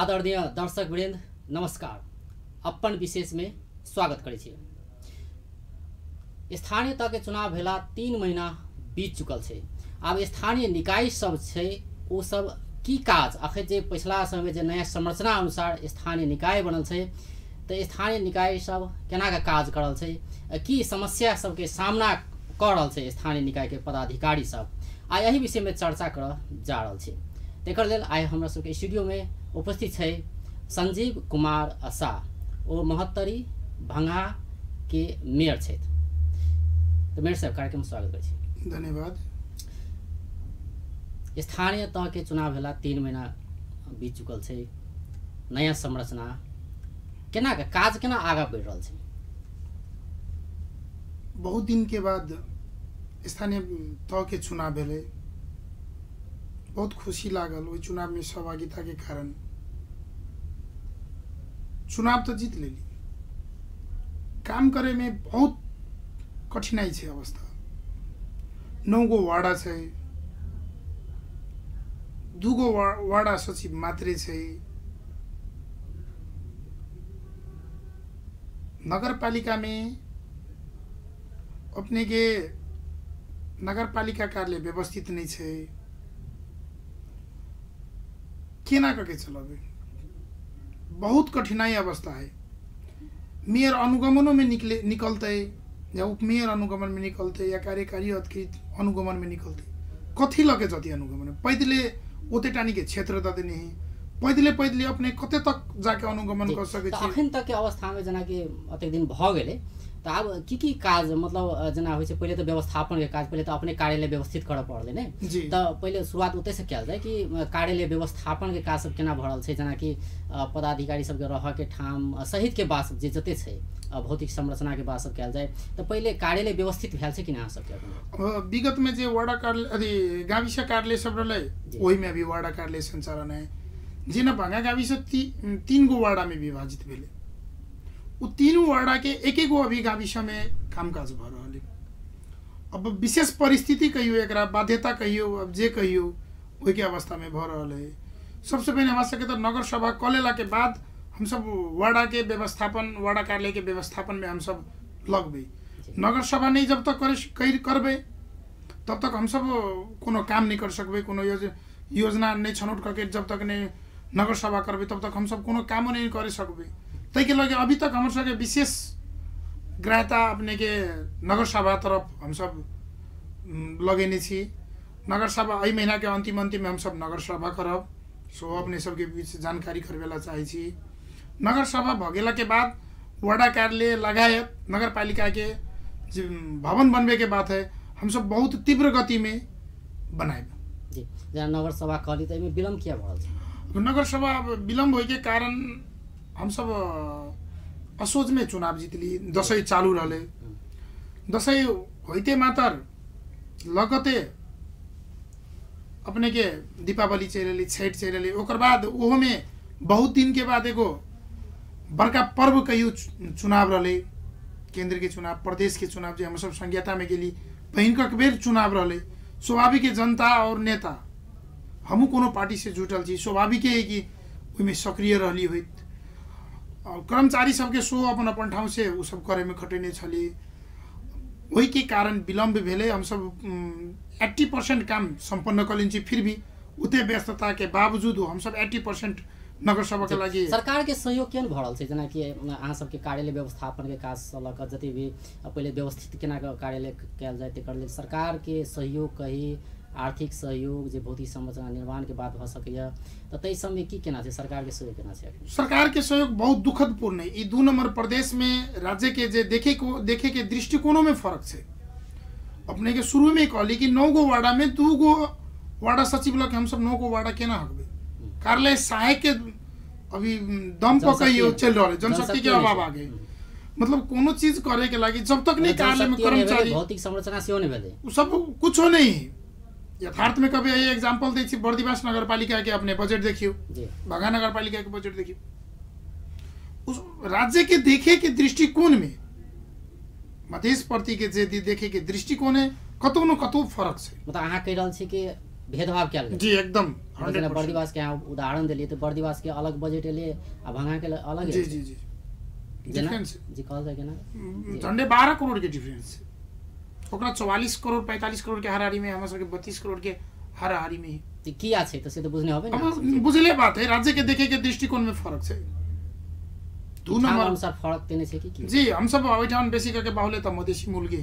आदरणीय दर्शक वृंद नमस्कार। अपन विशेष में स्वागत करै छी। स्थानीय तह के चुनाव भेला 3 महीना बीत चुकल छै। आब स्थानीय निकाय सब छै ओ सब की काज अखन जे पिछला समय में जे नया संरचना अनुसार स्थानीय निकाय बनल छै तऽ स्थानीय निकाय सब केना के काज करल छै, की समस्या सबके सामना कऽ रहल छै स्थानीय निकाय के पदाधिकारी सब, आ एहि विषय में चर्चा करऽ जा रहल छै। तेकर लेल आइ हमरा सबके स्टूडियो में उपस्थित छै संजीव कुमार शाह, ओ महोत्तरी भंगा के मेयर छथि। तो मेयर साहब, कार्यक्रम स्वागत करै छी। धन्यवाद। स्थानीय तह के चुनाव भेला 3 महीना बीत चुकल छै, नया संरचना केना के काज केना आगा बढ़ि रहल छै? बहुत दिन के बाद स्थानीय तह के चुनाव भेलै, बहुत खुशी लागल ओहि चुनाव में सहभागिता के कारण। चुनाव तो जीत लेली, काम करे में बहुत कठिनाई छै अवस्था। 9 गो वार्डा छै, 2 गो वार्डा सचिव मात्रै छै। नगरपालिका में अपने के नगरपालिका कार्यालय व्यवस्थित नहीं छै, केना करके चलाबे, बहुत कठिनाई अवस्था है। मेयर अनुगमनों में निकलते या उपमेयर अनुगमन में निकलते या कार्यकारी अधिकृत अनुगमन में निकलते, कथी लगे जति अनुगमन में पैदले ओते टानी के क्षेत्र the देने है, पैदले पैदले अपने कते तक जाके अनुगमन कर सके छी। अखन तक के अवस्था में जना कि अतेक दिन भ गेलै त आब की की काज, मतलब जना होइ छै पहिले त व्यवस्थापन के काज, पहिले त अपने कार्यालय व्यवस्थित करऽ पड़लै ने, त पहिले शुरुआत ओतै से कयल जाय कि कार्यालय व्यवस्थापन के काज सब केना भऽ रहल छै, जेना कि पदाधिकारी सबके रहऽ के ठाम सहित के बात जे जते छै भौतिक संरचना के बात सब कयल जाय, त पहिले कार्यालय व्यवस्थित भेल छै कि ना अहाँ सबके? विगत में जे वार्डा कार्यालय अथी गाविस कार्यालय सब रहलै ओहि में अभी वार्डा कार्यालय संचालन है। जेना भंगा गाविस 3 गो वार्डा में विभाजित भेलै, उ तीनों वार्डा के एक एक गो अभी गाविस में कामकाज भ रहल है। अब विशेष परिस्थिति कहियो, एकरा बाध्यता कहियो, अब जे कहियो ओहि के अवस्था में भ रहल है। सबसे पहले हमरा सबके तो नगर सभा क लेला के बाद हम सब वार्डा के व्यवस्थापन, वार्डा कार्यालय के व्यवस्थापन में हम सब लगबे। नगर सभा नहीं जब तक करबे तब तक हम सब कोनो काम नहीं कर सकबे, कोनो योजना नहीं छनौट करके जब तक नहीं नगर सभा करबे तब तक हम सब कोनो कामो नहीं कर सकबे। ताहि लगे अभी तक हमर सबके विशेष ग्राह्यता अपने के नगर सभा तरफ हम सब लगेने छी। नगर सभा एहि महीना के अंतिम अंतिम में हम सब नगर सभा करब, सो अपने सबके बीच जानकारी करबेला चाहै छी। नगर सभा भ गेला के बाद वार्डा कार्यालय लगायत नगरपालिका के जे भवन बनबे के बात है हम सब बहुत तीव्र गति में बनाएब। जी, जेना नगर सभा कहली त एहिमे विलम्ब किया भऽ रहल छै? नगर सभा विलम्ब होय के कारण हम सब असोज में चुनाव जीतली, दसैँ चालू रहले, दसैँ होइते मात्र लगते अपने के दीपावली चलि एलै, छठि चलि एलै, ओकर बाद ओहोमे बहुत दिन के बाद एगो बड़का पर्व कहियो चुनाव रहलै, केंद्र के चुनाव, प्रदेश के चुनाव, जे हम सब संज्ञाता में गेली पहिनक बेर चुनाव रहलै। स्वाभाविक जनता और नेता हमहूँ कोनो पार्टी से जुटल छी, स्वाभाविक है कि ओहिमे सक्रिय रहली होइत। और कर्मचारी सबके सो अपन अपन ठाउँ से ओ सब करे में खटेने छली, ओहि के कारण विलम्ब भेलै। हम सब 80% काम सम्पन्न कऽ लेने छी, फिर भी उते व्यस्तता के बावजूद हम सब 80% नगर सभा के लागि। सरकार के सहयोग केहन भऽ रहल छै? जेना कि अहाँ सबके कार्यालय व्यवस्थापन के काज सँ लऽ कऽ जते भी पहिले व्यवस्थित केना कऽ कार्यालय कयल जाय तेकर लेल सरकार के सहयोग कही, आर्थिक सहयोग जे भौतिक संरचना निर्माण के बात भऽ सकैया, तऽ ताहि सबमे की केना छै, सरकार के सहयोग केना छै? सरकार के सहयोग बहुत दुखदपूर्ण है। ई 2 नंबर प्रदेश में राज्य के जे देखे के दृष्टिकोणों में फर्क छै। अपने के शुरू में कहली कि 9 गो वार्डा में 2 गो वार्डा सचिव लग हम सब 9 गो वार्डा केना हकबे, कार्यालय सहायक के अभी दम पर कहियो चलि रहल है, जनशक्ति के अभाव आ गई। मतलब कोनो चीज करे के लागि जब तक नहीं कार्यालय में कर्मचारी, भौतिक संरचना सेहो नहीं भेलै, उ सब कुछो नहीं। यथार्थ में कभी यही एग्जाम्पल दै छी, बर्दिवास नगरपालिका के अपने बजट देखियो, भंगा नगरपालिका के बजट देखियो, उस राज्य के देखे के दृष्टिकोण में मधेश प्रति के जे देखे के दृष्टिकोण है कतौ न कतौ फरक छै। मतलब अहाँ कहि रहल छी कि भेदभाव कयल गेल? जी एकदम जेना बर्दिवास के अहाँ उदाहरण देलियै तऽ बर्दिवास के अलग बजट एलै आ भंगा के अलग। जी जी जी डिफरेंस जी कहल जाय केना झंडे 12 करोड़ के डिफरेंस, ओकरा 44 करोड़ 45 करोड़ के हाराहारी में, हमरा सबके 32 करोड़ के हाराहारी में तऽ किया छै तऽ से तऽ बुझने होबे ने। बुझले बात है, राज्य के देखे के दृष्टिकोण में फरक छै। दू नंबर अनुसार फरक तेने छै कि जी हम सब ओहिठाम बेसी करके बाहुले तऽ मधेसी मूल के,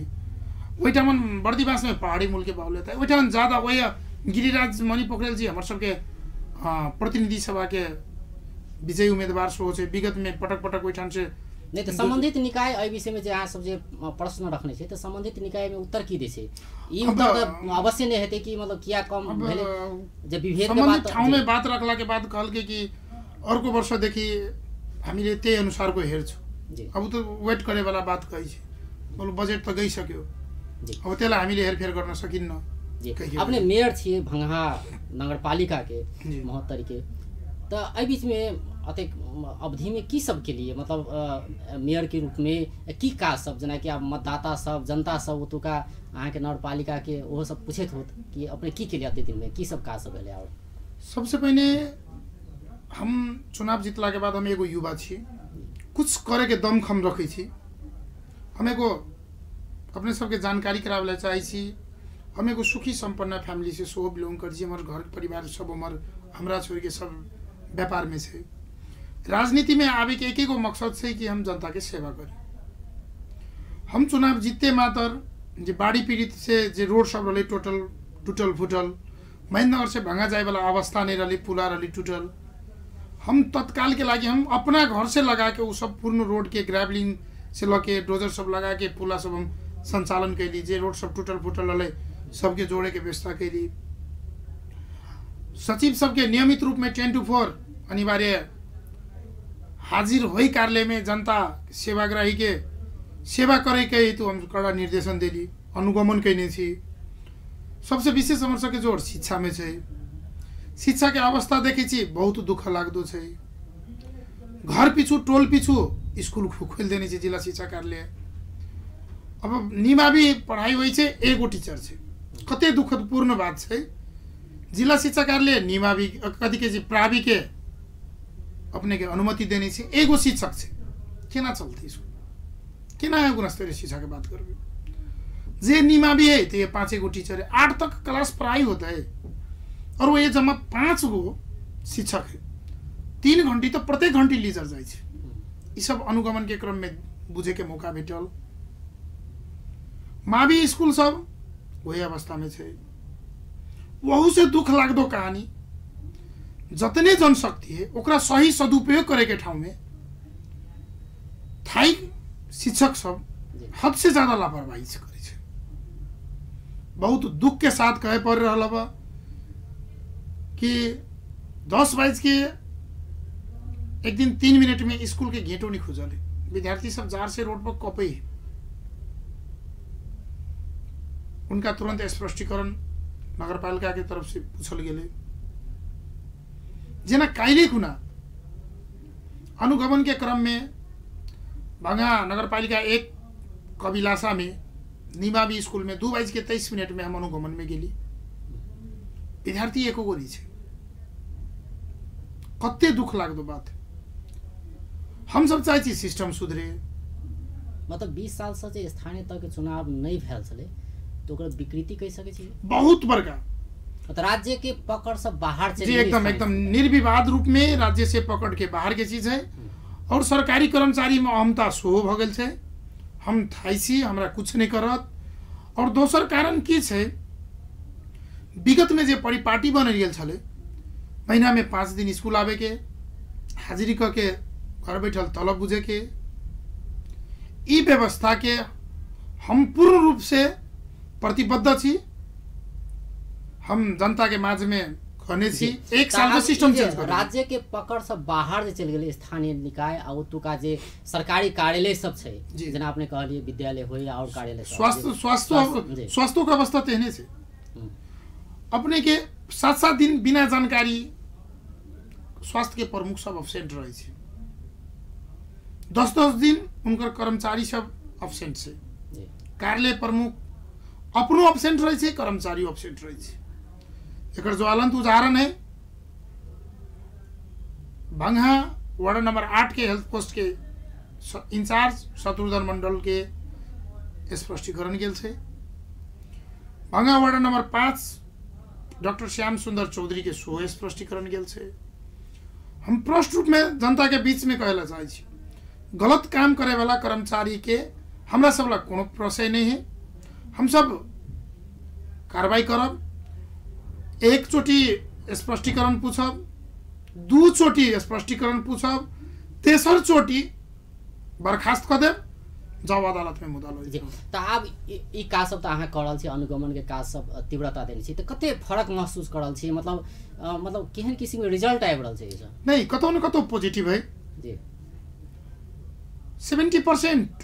ओहिठाम बर्दिवास में पहाड़ी मूल के बाहुल्यता है, ओहिठाम ज्यादा वही गिरिराज मणि पोखरेल जी हमर सबके प्रतिनिधि सभा के विजयी उम्मीदवार सेहो छै, विगत में पटक पटक ओहिठाम से। नहीं तऽ संबंधित निकाय एहि विषय में जे अहाँ सब जे प्रश्न रखने छै तऽ संबंधित निकाय में उत्तर की दै छै? ई उत्तर तऽ अवश्य नहीं हेतै कि मतलब किया कम भेलै, जे विभेद के बात ठाउँ में बात रखला के बाद कहलकै कि अर्को वर्षदेखि हामीले त्यही अनुसारको हेर्छौँ। अब त वेट करे वाला बात कहै छै, बोलु बजेट त गइसक्यो, अब त्यसलाई हामीले हेरफेर गर्न सकिन्न। अपने मेयर छियै भंगहा नगरपालिका के महोत्तरी के, तऽ एहि बीच में अतेक अवधि में की सब के लिए मतलब मेयर के रूप में की काज सब, जेनाकि आब मतदाता सब जनता सब ओतुका अहाँके नगरपालिका के ओहो सब पूछैत होत कि अपने की केलिए अते दिन में की सब काज सब भेलै? और सबसे पहिने हम चुनाव जितला के बाद हम एगो युवा छी, कुछ करे के दमखम रखै छी। हम एगो अपने सबके जानकारी कराबे चाहै छी, हम एगो सुखी सम्पन्न फैमिली से सेहो बिलोंग करै छी, हमर घर परिवार सब हमर हमरा छोड़ि के सब व्यापार में छै। राजनीति में आबे के एक एगो मकसद छै कि हम जनता के सेवा करी। हम चुनाव जीतते मात्र जे बाढ़ी पीड़ित से जे रोड सब रहलै टोटल टूटल फूटल, महेन्द्रनगर से भंगा जाए वाला अवस्था नहीं रहलै, पुला रहलै टूटल, हम तत्काल के लागि हम अपना घर से लगा के उ सब पूर्ण रोड के ग्रेवलिंग से लऽ के डोजर सब लगा के पुला सब हम संचालन कैली, जे रोड सब टूटल फूटल रहलै सबके जोड़े के व्यवस्था कैली। सचिव सबके नियमित रूप में 10 to 4 अनिवार्य हाजिर होइ कार्यालय में जनता सेवाग्राही के सेवा करे के हेतु हम कड़ा निर्देशन देली, अनुगमन कैने छी। सबसे विशेष हमर सबके जोर शिक्षा में छै। शिक्षा के अवस्था देखै छी बहुत दुःख लाग्दो छै। घर पिछु टोल पिछु स्कूल खोलि देने छै जिला शिक्षा कार्यालय। अब निमावि पढ़ाइ होइ छै, एगो टीचर छै, कते दुःखदपूर्ण बात छै। जिला शिक्षा कार्यालय निमावि कथी के छै प्रावि के अपने के अनुमति देने छै, एगो शिक्षक छै, केना चलतै स्कूल? केना गुणस्तरीय शिक्षा के बात करबै? जे निमावि है तो ये 5 गो टीचर है, 8 तक क्लास पढ़ाई होता है और वो ये जमा 5 गो शिक्षक है, 3 घंटी तो प्रत्येक घंटी लीजर जाइ छै। ई सब अनुगमन के क्रम में बुझे के मौका भेटल। मावी स्कूल सब वही अवस्था में छै। वहू से दुख लाग्दो कहानी, जतने जनशक्ति है ओकरा सही सदुपयोग करे के ठाउँ में थाई शिक्षक सब हद से ज्यादा लापरवाही करे छै। बहुत दुख के साथ कहे पड़ रहल बा कि 10 बज के एक दिन 3 मिनट में स्कूल के गेटो नहीं खुजल है, विद्यार्थी सब जार से रोड पर कपे है। उनका तुरंत स्पष्टीकरण नगरपालिका के तरफ से पूछल गेलै। जेना काल्हि खुना अनुगमन के क्रम में भंगा नगरपालिका 1 कबिलासा में निमावी स्कूल में 2:23 में हम अनुगमन में गेली, विद्यार्थी एको गो नहीं छै। कते दुख लाग्दो बात। हम सब चाहै छी सिस्टम सुधरे। मतलब 20 साल से जे स्थानीय तह के चुनाव नहीं भेल छलै तो ओकर विकृति कहि सकै छी बहुत बड़का। मतलब राज्य के पकड़ से बाहर जी एकदम एकदम निर्विवाद रूप में राज्य से पकड़ के बाहर के चीज है। और सरकारी कर्मचारी में अहमता सेहो भऽ गेल छै, हम थाइ छी हमरा कुछ नहीं करत। और दोसर कारण की छै, विगत में जे परिपाटी बनल गेल छलै, महीना में 5 दिन स्कूल आबे के, हाजिरी कऽ के घर बैठल तलब बुझे के, ई व्यवस्था के हम पूर्ण रूप से प्रतिबद्ध छी। हम जनता के माझ में कहने छी 1 साल के सिस्टम चेंज कर। राज्य के पकड़ से बाहर जे चलि गेलै स्थानीय निकाय आ ओतुका जे सरकारी कार्यालय सब छै, जेना अपने कहलिए विद्यालय होय और कार्यालय सब, स्वास्थ्य स्वास्थ्य स्वास्थ्य के अवस्था तेहने छै। अपने के 7-7 दिन बिना जानकारी स्वास्थ्य के प्रमुख सब एब्सेंट रहै छै, 10-10 दिन उनकर कर्मचारी सब एब्सेंट छै, कार्यालय प्रमुख अपनो एब्सेंट रहै छै, कर्मचारी एब्सेंट रहै छै। एकर ज्वलंत उदाहरण है भंगा वार्ड नंबर 8 के हेल्थ पोस्ट के इंचार्ज शत्रुघ्न मंडल के स्पष्टीकरण गेल छै। भंगा वार्ड नंबर 5 डॉक्टर श्याम सुंदर चौधरी के सेहो स्पष्टीकरण गेल छै। हम स्पष्ट रूप में जनता के बीच में कहला चाहै छी, गलत काम करे वाला कर्मचारी के हमरा सब लग कोनो प्रश्न नहीं है। हम सब कार्रवाई करब, एक चोटी स्पष्टीकरण पूछब, दू चोटी स्पष्टीकरण पूछब, तेसर चोटी बर्खास्त कऽ देब, जाओ अदालत में मुद्दा लऽ। तऽ आब ई काज सब तऽ अहाँ कऽ रहल छी, अनुगमन के काज सब तीव्रता देने छी, तऽ कते फरक महसूस कऽ रहल छी, मतलब मतलब केहन किसिम के रिजल्ट आबि रहल छै एहिसँ? नहीं, कतौ न कतौ पॉजिटिव है जी। 70%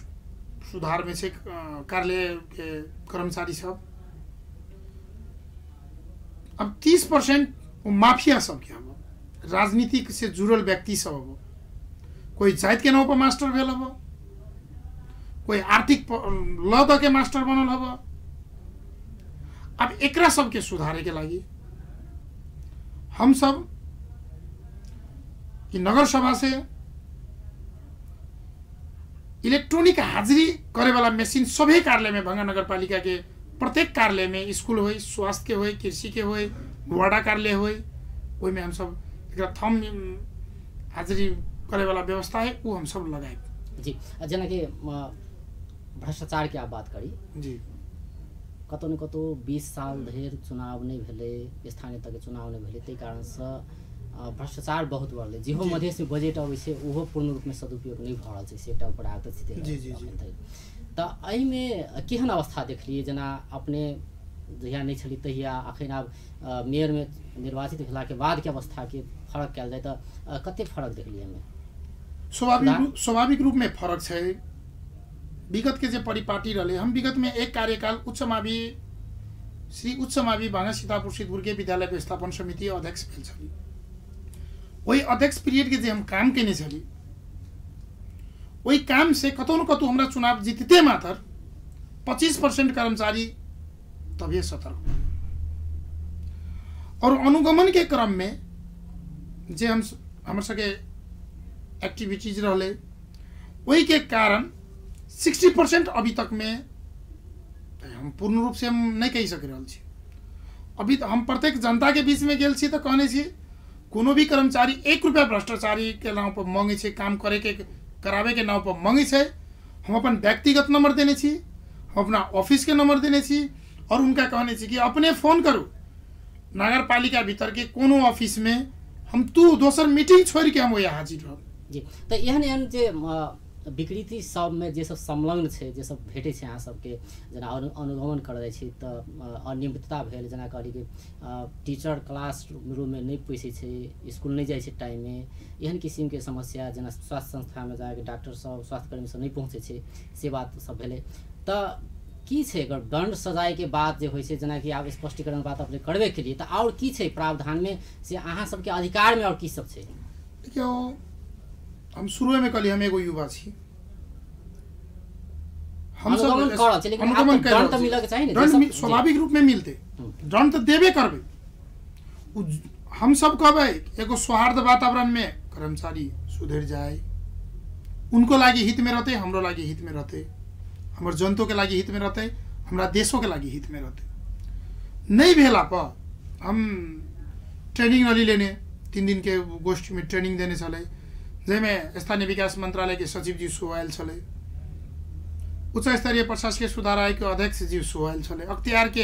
सुधार में छै कार्यालय के कर्मचारी सब। अब 30% माफिया सबके हब, राजनीतिक से जुड़ल व्यक्ति सब हब, कोई जाति के नाम पर मास्टर भेल हब, कोई आर्थिक ल the के मास्टर बनल हब। अब एकरा सबके सुधारे के लागि हम सब नगर सभा से इलेक्ट्रॉनिक हाजिरी करे वाला मशीन सभी कार्यालय में, भंगा नगरपालिका के प्रत्येक कार्यालय में, स्कूल होई, स्वास्थ्य के होई, कृषि के होई, वार्डा कार्यालय होई, ओहिमे हम सब एकरा थम हाजिरी करे वाला व्यवस्था है वो हम सब लगाए जी। जेनाकि भ्रष्टाचार के आप बात करी जी, कतौ न कतौ 20 साल धरि चुनाव नहीं भेलै, स्थानीय तहके चुनाव नहीं भेलै, ताहि कारणसँ भ्रष्टाचार बहुत बढ़लै। जेहो मधेशमे बजट अबै छै ओहो पूर्ण रूपमे सदुपयोग नहि भऽ रहल छै, से एकटा ऊपर आगत छै। तऽ एहिमे केहन अवस्था देखलियै? जेना अपने जहिया नहि छली तहिया अखन आब मेयरमे निर्वाचित भेलाके बादके अवस्थाके फरक कयल जाय तऽ कतेक फरक देखलियै एहिमे? स्वाभाविक रूपमे फरक छै। विगत के जे परिपाटी रहलै, हम विगत में एक कार्यकाल उच्च मावि श्री उच्च मावि भाँगा सीतापुर सिद्धपुर के विद्यालय व्यवस्थापन समिति अध्यक्ष भेल छली। ओहि अध्यक्ष पीरियड के जे हम काम केने छली, ओहि काम से कतौ न कतौ हमरा चुनाव जीतते मात्र 25% कर्मचारी तभी सतर्क। और अनुगमन के क्रम में जे हम हमर सबके एक्टिविटीज रहलै ओहि के कारण 60% अभी तक में हम पूर्ण रूप से हम नहीं कहि सक रहल छी। अभी हम प्रत्येक जनता के बीच में गेल छी तऽ कहने छी कोनो भी कर्मचारी 1 रुपया भ्रष्टाचारी के नाम पर मांगे छै, काम करे के करावे के नाम पर मांगे छै, हम अपन व्यक्तिगत नंबर देने छी, हम अपना ऑफिस के नंबर देने छी और उनका कहने छी कि अपने फोन करू, नगरपालिका भीतर के कोनो ऑफिस में हम तू दोसर मीटिंग छोड़ के हम वहाँ हाजिर रहब जी। तऽ एहन एहन जे विकृति सबमे जे सब संलग्न छै, जे सब भेटै छै अहाँ सबके, जेना अनुगमन करऽ जाइ छी तऽ अनियमितता भेल, जेना कहली कि टीचर क्लास रूममे नहि पैसै छै, स्कूल नहि जाइ छै टाइममे, एहन किसिमके समस्या, जेना स्वास्थ्य संस्थामे जाके डॉक्टर सब स्वास्थ्यकर्मी सब नहि पहुँचै छै, से बात सब भेलै। तऽ की छै एकर दंड सजायके बात जे होइ छै, जेनाकि आब स्पष्टीकरण बात अपने करबे केलियै, तऽ आओर की छै प्रावधानमे से अहाँ सबके अधिकारमे आओर की सब छै? देखियौ, हम शुरुएमे कहली हम एगो युवा छी, हम सब अनुगमन कर रहल छी, स्वाभाविक रूप में मिलते दंड तऽ देबे करबै। हम सब कहबै एगो सौहार्द वातावरण में कर्मचारी सुधर जाए, उनको लागि हित में रहते, हमरो लागि हित में रहते, हमर जनतो के लागि हित में रहते, हमरा देशों के लागि हित में रहते। नहीं भेला पर हम ट्रेनिंग रली लेने 3 दिन के गोष्ठी में ट्रेनिंग देने छलै, जाहिमे स्थानीय विकास मंत्रालय के सचिव जी सेहो आयल छलै, उच्च स्तरीय प्रशासकीय सुधार आयोग के अध्यक्ष जी सेहो आयल छलै, अख्तियार के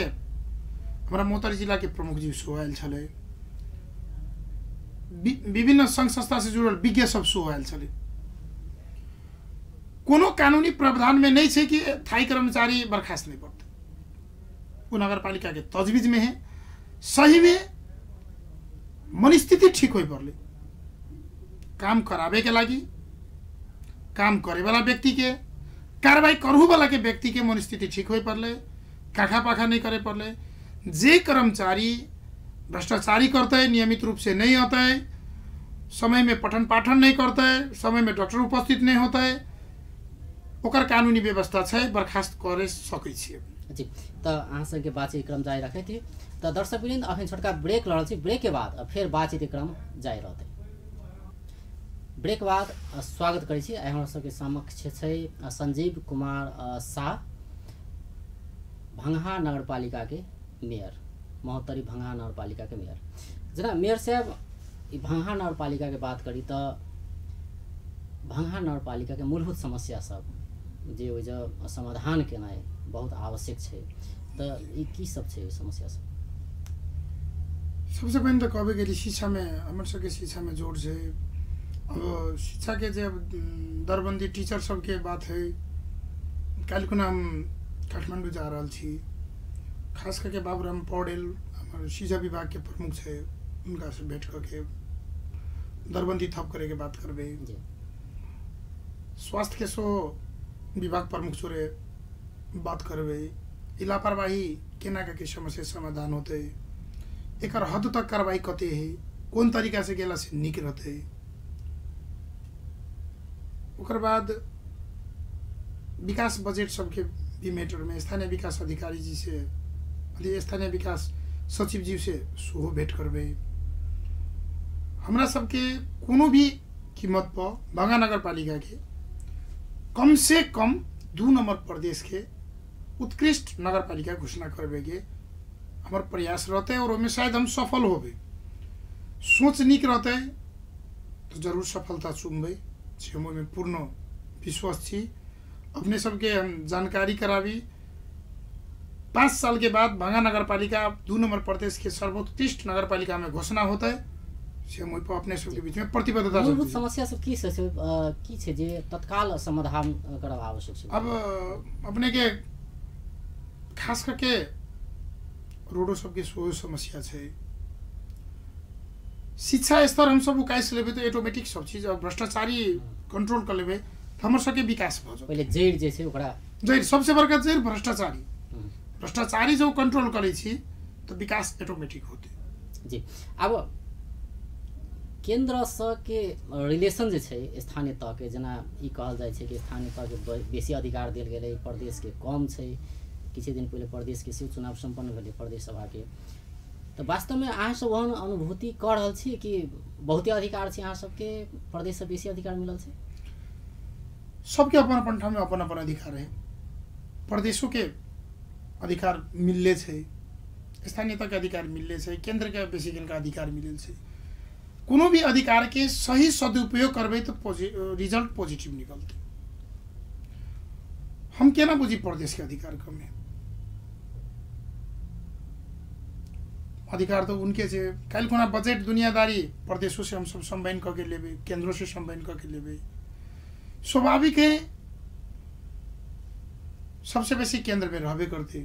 हमरा मोतर जिला के प्रमुख जी सेहो आयल छलै, विभिन्न संघ संस्था से जुड़ल विज्ञ सब सेहो आयल छलै। कोनो कानूनी प्रावधान में नहीं छै कि थाई कर्मचारी बर्खास्त नहीं पड़ते, वो नगरपालिका के तजवीज में है। सही में मनस्थिति ठीक होई पड़ले, काम करावे के लागि काम करे वाला व्यक्ति के, कार्रवाई करहु वाला के व्यक्ति के मनस्थिति ठीक होई पड़ले, काखा पाखा नहीं करे पड़ले। जे कर्मचारी भ्रष्टाचारी करते, नियमित रूप से नहीं आता, समय में पठन पाठन नहीं करते, समय में डॉक्टर उपस्थित नहीं होता, ओकर कानूनी व्यवस्था छै, बर्खास्त करे सकै छियै जी। तऽ अहाँ सबके बातचीत क्रम जारी रखै थिए। तऽ दर्शक वृन्द, अखन छोटका ब्रेक लऽ रहल छी, ब्रेक के बाद फेर बातचीत क्रम जारी रहतै। ब्रेक बाद स्वागत करै छी। आइ हमरा सबके समक्ष छै संजीव कुमार शाह, भंगहा नगरपालिका के मेयर, महोत्तरी भंगहा नगरपालिका के मेयर। जेना मेयर साहब, ई भंगहा नगरपालिका के बात करी तऽ भंगहा नगरपालिका के मूलभूत समस्या सब जे ओहि जे समाधान केनाइ बहुत आवश्यक छै, तऽ ई की सब छै समस्या सब? सबसे पहिने तऽ कहबे केली शिक्षामे, हमर सबके शिक्षामे जोर छै। अब शिक्षाके जे दरबन्दी टीचर सबके बात है, काल्हि खुना हम काठमाडौँ जा रहल छी, खास करके बाबूराम पौडेल हमर शिक्षा विभागके प्रमुख छै, उनकासँ भेंट करके दरबन्दी थप करैके बात करबै। स्वास्थ्य के सो विभाग प्रमुख जोरे बात करबै। ई लापरवाही केना के समस्या समाधान होतै, एकर हद तक कार्रवाई कते है, कोन तरीका से गेला से नीक रहतै। ओकर बाद विकास बजट सबके भी मैटरमे स्थानीय विकास अधिकारी जी से, स्थानीय विकास सचिव जी से सेहो भेंट करबै। हमरा सबके कोनो भी कीमत पर भंगहा नगरपालिका के कम से कम 2 नंबर प्रदेश के उत्कृष्ट नगरपालिका घोषणा करबे के हमर प्रयास रहते और ओहिमे शायद हम सफल होबे। सोच नीक रहते तो जरूर सफलता चुमबै, से हम ओहिमे पूर्ण विश्वास छी। अपने सबके हम जानकारी कराबी, 5 साल के बाद भंगहा नगरपालिका 2 नंबर प्रदेश के सर्वोत्कृष्ट नगरपालिका में घोषणा होता है, से हम ओहि अपने सबके बीच में प्रतिबद्धता। मूलभूत समस्या सब की की छै जे तत्काल समाधान करब आवश्यक छै? अब अपने के खास करके रोडो सबके सेहो समस्या छै। शिक्षा स्तर हम सब उकाइस लेबै तऽ ऑटोमेटिक सब चीज, अब भ्रष्टाचारी कंट्रोल कर लेबै तऽ हमर सबके विकास भऽ जेतै। पहिले जड़ि जे छै ओकरा, जड़ि सबसे बड़का जड़ि भ्रष्टाचारी, भ्रष्टाचारी जब कंट्रोल करै छी तऽ विकास ऑटोमेटिक होतै। जी, आब केन्द्रसँ के रिलेशन जे छै स्थानीय तहके, जेना ई कहल जाइ छै कि स्थानीय तहके बेसी अधिकार देल गेलै, प्रदेशके कम छै। किछु दिन पहिले प्रदेशके सेहो चुनाव सम्पन्न भेलै प्रदेश सभाके, तऽ वास्तवमे अहाँसब ओहन अनुभूति कऽ रहल छी कि बहुते अधिकार छै अहाँ सबके, प्रदेशसँ बेसी अधिकार मिलल छै? सबके अपन अपन ठाममे अपन अपन अधिकार है। प्रदेशों के अधिकार मिलले छै, स्थानीयता के अधिकार मिलले छै, केंद्र के बेसी जिनका अधिकार मिलल छै। कोनो भी अधिकार के सही सदुपयोग करबै तऽ रिजल्ट पॉजिटिव निकलतै। हम केना बुझी प्रदेश के अधिकार कम है? अधिकार तो उनके छै। काल्हि खुना बजट दुनियादारी प्रदेशों से हम सब सम्बाइन कऽ के लेबै, केंद्रों से सम्बाइन कऽ के लेबै, स्वाभाविक है सबसे बेसी केंद्र में रहबे करते।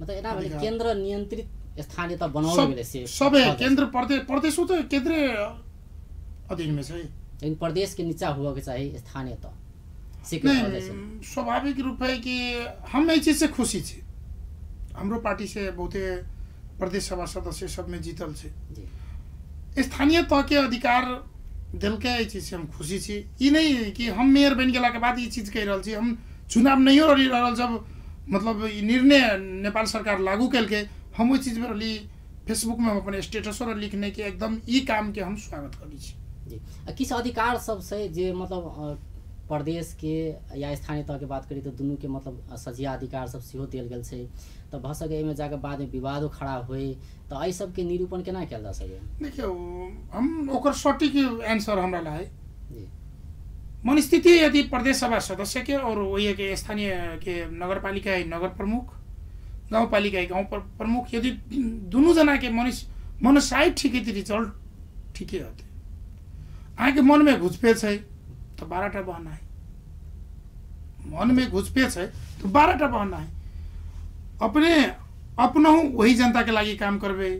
मतलब एना भेलै केंद्र नियंत्रित स्थानीयता बनाओल गेलै से सब है। केंद्र प्रदेश, प्रदेशो तो केंद्र अधीन में छै, लेकिन प्रदेश के नीचा हुआ के चाही स्थानीयता से। नहीं, स्वाभाविक रूप है कि हम एहि चीज से खुशी छी। हमरो पार्टी से बहुते प्रदेश सभा सदस्य सब में जीतल छै। स्थानीय तह के अधिकार देलकै, एहि चीज से हम खुशी छी। ई नहीं कि हम मेयर बनि गेला के बाद ई चीज कहि रहल छी, हम चुनाव नहियो लड़ि रहल, जब मतलब ई निर्णय नेपाल सरकार लागू केलकै हम ओहि चीज में रहली। फेसबुक में हम अपन स्टेटसो लिखने कि एकदम ई काम के हम स्वागत करै छी। जी, आ किछु अधिकार सब छै जे मतलब प्रदेश के या स्थानीय तह के बात करी तऽ दुनू के मतलब सझिया अधिकार सब सेहो देल गेल छै, तऽ भऽ सकै एहिमे जाके बादमे विवादो खड़ा होय, तऽ एहि सबके निरूपण केना कयल जा सकै? देखियौ, हम ओकर सटीक आंसर हमरा ला है। जी, मनस्थिति यदि प्रदेश सभा सदस्य के और वही के स्थानीय के नगरपालिका नगर प्रमुख, गाउँपालिका गाउँ प्रमुख, यदि दुनू जना के मनसाय ठीक है रिजल्ट ठीके होतै। अहाँके मनमे घुसपे छै तऽ 12टा बहाना है, मनमे घुसपे छै तऽ 12टा बहाना है। अपने अपनहु वही जनता के लागि काम करबै,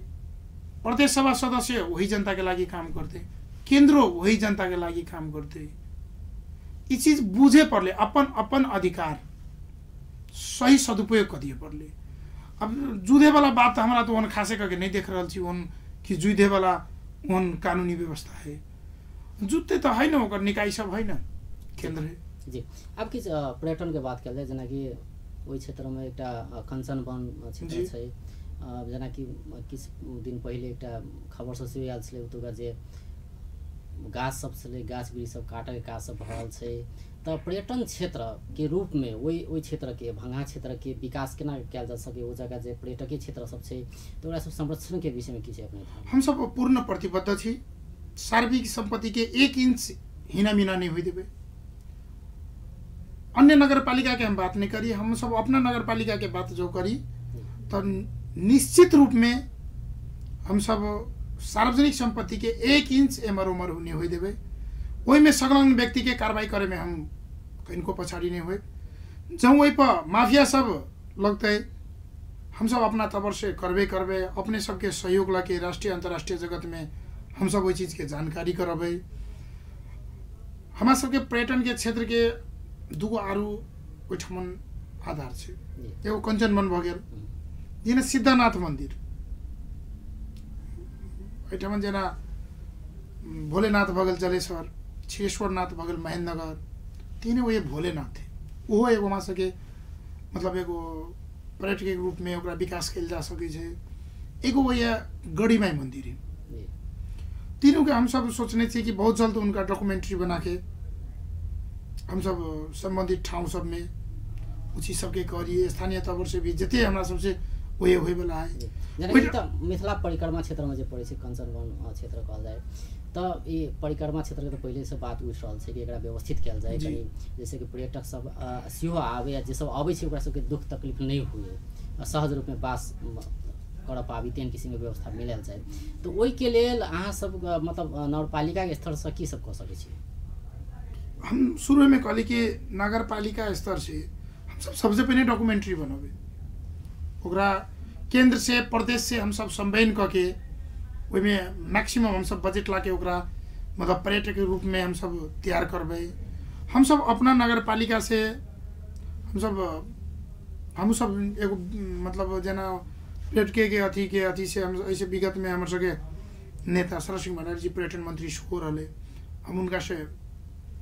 प्रदेश सभा सदस्य वही जनता के लागि काम करतै, केन्द्रो वही जनता के लागि काम करतै। ई चीज बुझे पड़ले, अपन अपन अधिकार सही सदुपयोग कऽ दिए पड़ले। अब जुधेवाला बात हमरा तो ओहन खासे करके नहीं देख रहल छी, ओहन कि जुधेवाला ओहन कानूनी व्यवस्था है, जुटते तो है न, ओकर निकाय सब है न, केंद्र है। जी, अब किछु पर्यटन के बात कयल जाय, जेनाकि ओहि क्षेत्रमे एकटा कंचन वन क्षेत्र छै, जेनाकि किछु दिन पहिले एकटा खबर सब सेहो आयल छलै ओतुका जे गाछ सब छलै, गाछ वृक्ष सब काटैके काज सब भऽ रहल छै, तऽ पर्यटन क्षेत्रके रूपमे ओहि ओहि क्षेत्रके भंगहा क्षेत्रके विकास केना कयल जा सकै? ओ जगह जे पर्यटकीय क्षेत्र सब छै तऽ ओकरा सब संरक्षणके विषयमे की छै अपने? हमसब पूर्ण प्रतिबद्ध छी, सार्वजनिक सम्पत्तिके 1 इंच हिना मिना नहि होइ देबै। अन्य नगरपालिका के हम बात नहीं करी, हम सब अपना नगरपालिका के बात जो करी तो निश्चित रूप में हम सब सार्वजनिक संपत्ति के 1 इंच एमर उमर नहीं हो देवे। ओहिमे संलग्न व्यक्ति के कार्रवाई करे में हम किनको पछाड़ी नहीं हुए। जब वही पर माफिया सब लगते हम सब अपना तबर से करबे करबे, अपने सबके सहयोग लके राष्ट्रीय अंतर्राष्ट्रीय जगत में हम सब वही चीज़ के जानकारी करबे। हमारा सबके पर्यटन के क्षेत्र के दूगो आरू ओहिठामन आधार छै, एगो कंचन वन भऽ गेल, जेना सिद्धनाथ मंदिर एहिठामन, जेना भोलेनाथ भऽ गेल जलेश्वर, क्षीरेश्वरनाथ भऽ गेल महेंद्रनगर, तीन गो भोलेनाथ है, ओहो एगो हमरा सबके मतलब एगो पर्यटक के रूप में ओकरा विकास कयल जा सकै छै। एगो वही गढ़ीमाई मंदिर है। तीनों के हम सब सोचने छी कि बहुत जल्द उनका डॉक्यूमेंट्री बना के हम सब संबंधित ठाउँ सब में उ चीज सबके करी, स्थानीय तौर से भी जते हमरा सबसे वही होय वाला है। जेनाकि तऽ मिथिला परिक्रमा क्षेत्रमे जे पड़ै छै कंचन वन क्षेत्र कहल जाय, तऽ ई परिक्रमा क्षेत्रके तऽ पहिलेसँ बात उठि रहल छै कि एकरा व्यवस्थित कयल जाय, कनि जैसे कि पर्यटक सब सेहो आबै आ जे सब अबै छै ओकरा सबके दुःख तकलीफ नहि हुए, सहज रूपमे वास कर पाबी, तेहन किसिमके व्यवस्था मिलल जाय। तऽ ओहिके लेल अहाँ सब मतलब नगरपालिकाके स्तरसँ की सब कऽ सकै छी? हम शुरू में कहली कि नगरपालिका स्तर से हम सब सबसे पहले डॉक्यूमेंट्री बनबे, ओकरा केंद्र से प्रदेश से हम सब संवहन कऽ के ओहिमे मैक्सिमम हम सब बजट ला के ओकरा मतलब पर्यटक के रूप में हम सब तैयार करबै। हम सब अपना नगरपालिका से हम सब एगो मतलब जेना पर्यटक के अथी से हम ऐसे विगत में हमर सबके नेता शरद सिंह भंडारी जी पर्यटन मंत्री सेहो रहलै, हम उनका से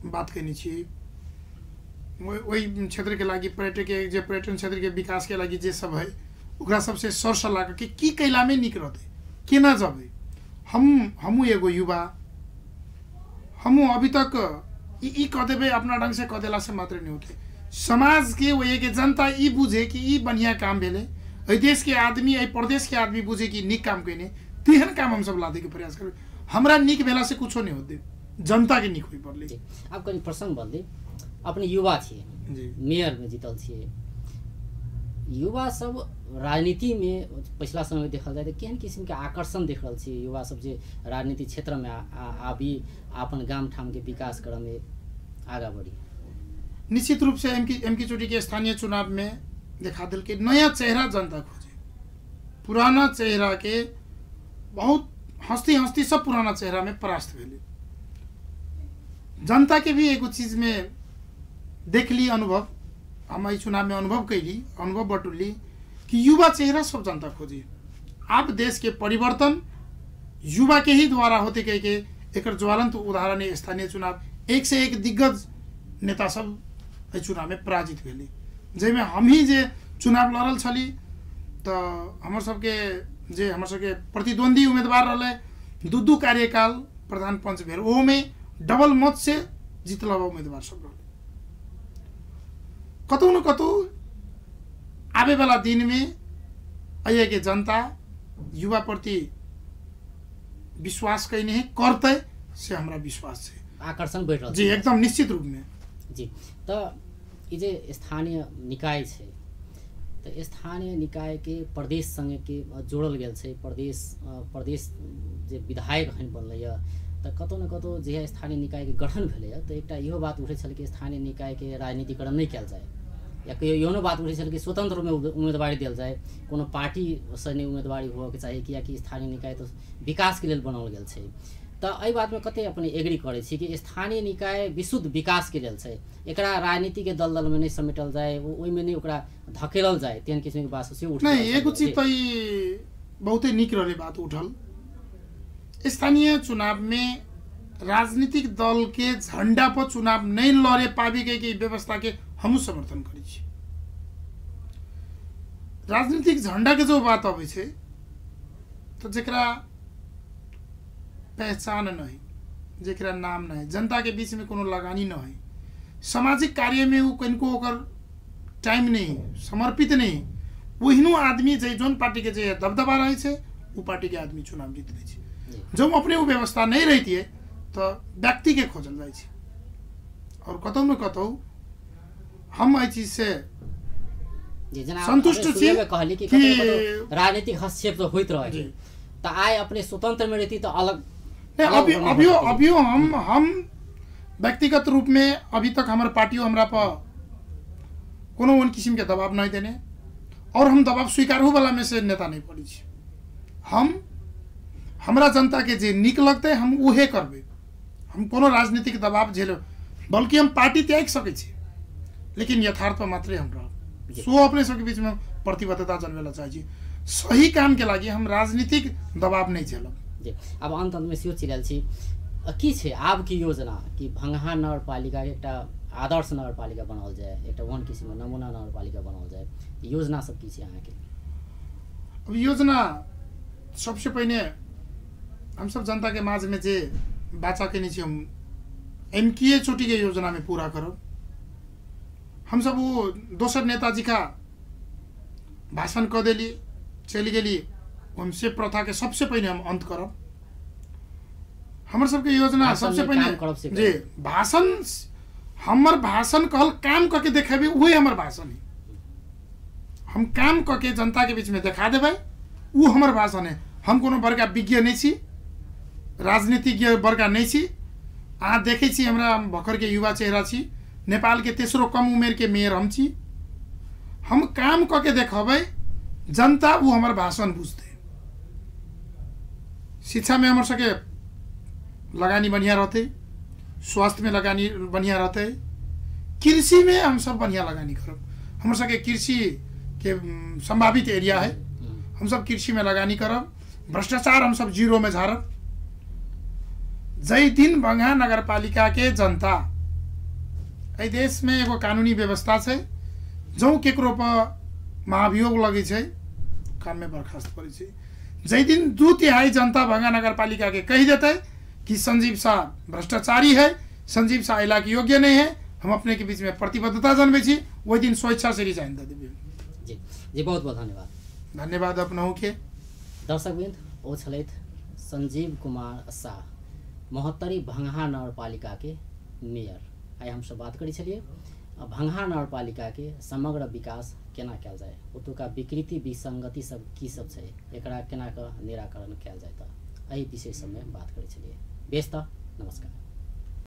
बात कयने छी। ओहि क्षेत्र के लागि पर्यटक के जे पर्यटन क्षेत्र के विकास के लागि जे सब है ओकरा सबसे सर सलाह के की कैला में नीक रहतै, केना जबै। हमहूँ एगो युवा, हमहूँ अभी तक ई कह देबै अपना ढंग से कह देला से मात्र नहीं होते। समाज के वही के जनता ई बुझे कि ई बढ़िया काम भेलै, एहि देश के आदमी एहि प्रदेश के आदमी बुझे कि नीक काम कयने, तेहन काम हमसब लादैके प्रयास करबै। हमरा नीक भेला से कुछो नहीं होते, जनता के नीक होय पड़लै। आब कनि प्रसंग बदली, अपने युवा छियै, मेयरमे जीतल छियै, युवा सब राजनीतिमे पिछला समय देखल जाय तऽ केहन किसिमके आकर्षण देख रहल छियै युवा सब जे राजनीति क्षेत्रमे आबी अपन गाम ठामके विकास करऽमे आगाँ बढ़ी? निश्चित रूप से एमकी चोटी के स्थानीय चुनाव में देखा देलकै नया चेहरा जनता खोजे, पुराना चेहरा के बहुत हंसती हंसती सब पुराना चेहरा में परास्त भेलै। जनता के भी एगो चीज में देखली अनुभव, हम एहि चुनाव में अनुभव कैली, अनुभव बटुली कि युवा चेहरा सब जनता खोजी। आब देश के परिवर्तन युवा के ही द्वारा होते कह के एकर ज्वलंत उदाहरण है स्थानीय चुनाव। एक से एक दिग्गज नेता सब एहि चुनाव में पराजित भेलै, जाहिमे हम ही जे चुनाव लड़ल छली तऽ हमर सबके जे हमर सबके प्रतिद्वंदी उम्मीदवार रहलै दू कार्यकाल प्रधान पंच भेल, ओहोमे डबल मत से जीतल उम्मीदवार सब रहलै। कतौ न कतौ आबे वाला दिन में अइए के जनता युवा प्रति विश्वास कयने है, करतै से हमरा विश्वास है, आकर्षण बढ़ि रहल जी एकदम निश्चित रूप में जी। तऽ ई जे स्थानीय निकाय छै तऽ स्थानीय निकायके प्रदेश संगे के जोड़ल गेल छै, प्रदेश प्रदेश जे विधायक हन बनलैए तऽ कतौ न कतौ जे स्थानीय निकायके गठन भेलैए तऽ एकटा इहो बात उठै छल कि स्थानीय निकायके राजनीतिकरण नहि कयल जाय, या कहियो एहनो बात उठै छल कि स्वतंत्र रूपमे उम्मीदवारी देल जाय, कोनो पार्टीसँ नहि उम्मीदवारी होबऽके चाही, कियाकि स्थानीय निकाय तऽ विकासके लेल बनाओल गेल छै। तऽ एहि बातमे कते अपने एग्री करै छी कि स्थानीय निकाय विशुद्ध विकासके लेल छै, एकरा राजनीतिके दलदलमे नहि समेटल जाय, ओहिमे नहि ओकरा धकेलल जाय, तेहन किसिमके बात से उठल? नहि, एगो चीज तऽ ई बहुते नीक रहलै बात उठल, स्थानीय चुनाव में राजनीतिक दल के झंडा पर चुनाव नहीं लड़े पाबी के व्यवस्था के हमहूँ समर्थन करै छी। राजनीतिक झंडा के जो बात अबै छै तऽ जकरा पहचान नहीं, जेकरा नाम नहीं, जनता के बीच में कोनो लगानी न है, सामाजिक कार्य में वो कनिको ओकर टाइम नहीं, समर्पित नहीं, ओहिनो आदमी जे जोन पार्टी के जे दबदबा रहे छै उ पार्टी के आदमी चुनाव जीत लै छै। जब अपने वो व्यवस्था नहीं रहती है तो व्यक्ति के खोजल जाइ छै। और कतौ न कतौ हम एहि चीज से संतुष्ट छी कहली कि राजनीतिक हस्तक्षेप तो होइत रहे छै, त आइ अपने स्वतंत्र में रहती तो अलग। अभी अभियो अभियो हम व्यक्तिगत रूप में अभी तक हमर पार्टियों हमरा पर कोनो ओहन किसिम के दबाव नहीं देने और हम दबाव स्वीकारहु वाला में से नेता नहीं पड़ै छी। हम हमरा जनता के जे नीक लगतै हम उहे करबै, हम कोनो राजनीतिक दबाव झेल, बल्कि हम पार्टी त्याग सकै छी, लेकिन यथार्थ पर मात्रै हम रहब। सो अपने सबके बीच में प्रतिबद्धता जनबै ला चाहै छी, सही काम के लागि हम राजनीतिक दबाव नहीं झेलब। जी अब अंत में सेहो चिरल छी की छै आब की योजना कि भंगहा नगरपालिका के एकटा आदर्श नगरपालिका बनाओल जाए, एकटा ओहन किसिमके नमूना नगरपालिका बनाओल जाए, योजना सब की छै अहाँके? अब योजना सबसे पहिने हम सब जनता के माझ में जे बाचा केने छी हम एमकीए चोटी के योजना में पूरा करब। हम सब वो दोसर नेताजी का भाषण क देली चलि गेली, हम से प्रथा के सबसे पहिने हम अंत करब। हमर सबके योजना सबसे पहिने जी भाषण, हमर भाषण कहल काम करके देखेबे वही हमर भाषण है। हम काम करके जनता के बीच में देखा देबै वो हमर भाषण है। हम कोनो बड़का विज्ञ नहीं छी, राजनीतिज्ञ बड़का नहीं छी। अहाँ देखै छी हमरा भर्खर के युवा चेहरा छी, नेपाल के तेसरो कम उमेर के मेयर हम छी। हम काम करके देखबै जनता वो हमर भाषण बुझतै। शिक्षा में हमर सबके लगानी बढ़िया रहतै, स्वास्थ्य में लगानी बढ़िया रहतै, कृषि में हम सब बढ़िया लगानी करब। हमर सबके कृषि के संभावित एरिया है, हम सब कृषि में लगानी करब। भ्रष्टाचार हम सब जीरो में झारब। जै दिन भंगहा नगरपालिका के जनता, एहि देश में एगो कानूनी व्यवस्था छै, जौं केकरो पर महाभियोग लगै छै काम में बर्खास्त पड़ै छै। जै दिन 2/3 जनता भंगहा नगरपालिका के कहि देतै कि संजीव शाह भ्रष्टाचारी है, संजीव शाह इलाके के योग्य नहीं है, हम अपने के बीच में प्रतिबद्धता जनबै छी, ओहि दिन स्वेच्छा से रिजाइन दे देबै। जी जी बहुत बहुत धन्यवाद। धन्यवाद अपनहु के। दर्शकवृन्द, ओ छलथि संजीव कुमार शाह, महोत्तरी भंगहा नगरपालिका के मेयर। आइ हमसब बात करै छलियै भंगहा नगरपालिका के समग्र विकास केना कयल जाय, ओतुका विकृति विसंगति सब की सब छै, एकरा केना कऽ निराकरण कयल जाय, तऽ एहि विषय सबमे बात करै छलियै। बेस तऽ नमस्कार।